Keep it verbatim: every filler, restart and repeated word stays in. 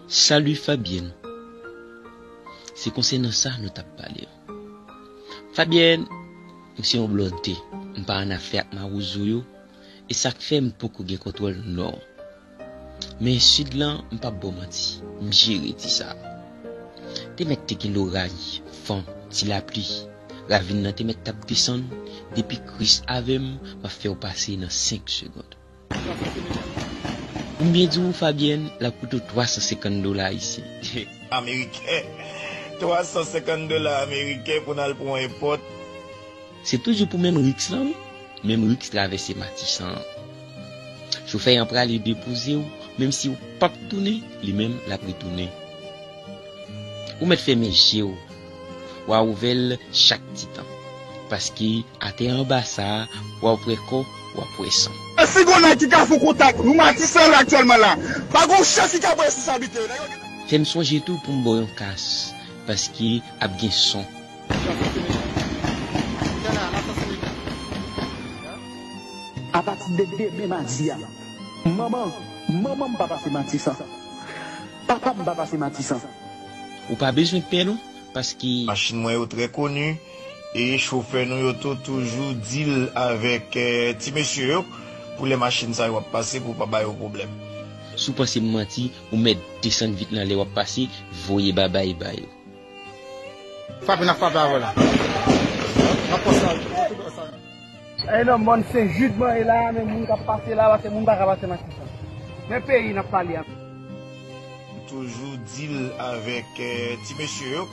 Salut Fabienne. Se konsènan sa nou t ap pale. Fabienne, m se yon blòdè. M pa annafè ak mawozo yo. E sa k fè m poko gen kontwòl Nò. Men Sid lan, m p ap ba w manti. M jere ti sa. Te mèt te gen loray, van, ti lapli. Ravin nan te mèt t ap desann. Depi Kris avè m, m ap fè w pase nan senk segonn. M byen di w, Fabienne, l ap koute w twa san senkant dola ayisyen. Ameriken. Twa san senkant dola ameriken pou n al pran yon enpòt. Se toujou pou menm riks lan, wi. Menm riks travèse Matisan an. Chofè an prale depoze w, menm si w p ap tounen, li menm l ap retounen. Ou mèt fèmen je w. W a ouvè l chak ti tan. Paske atè anba sa a, w a wè kò, w ap wè san. E si gon nèg ki ka fè w kontak, nou Matisan la aktyèlman la. Pa gon chans ki ka pran responsabilite yo. Nèg yo gen Fè m sonje tou pou m ba w yon kas, paske ap gen son. Apati de demen madi a, manman, manman m pa pase Matisan. Papa m pa pase Matisan. Ou pa bezwen pè non, paske machin mwen yo trè koni, e chofè nou yo tou toujou deal avèk, eh, ti mesye yo pou lè machin sa yo ap pase pou pa ba yo pwoblèm. Si w panse m manti, ou mèt desann vit nan lè w ap pase, voye babay ba yo. Frape n ap frape avè w la. N ap pran sa. E nan mòn Sen Jid mwen ye la, men moun k ap pase la, paske moun pa ka pase Matisan. Men peyi n ap pale a. Toujou deal avèk, eh, ti mesye yo.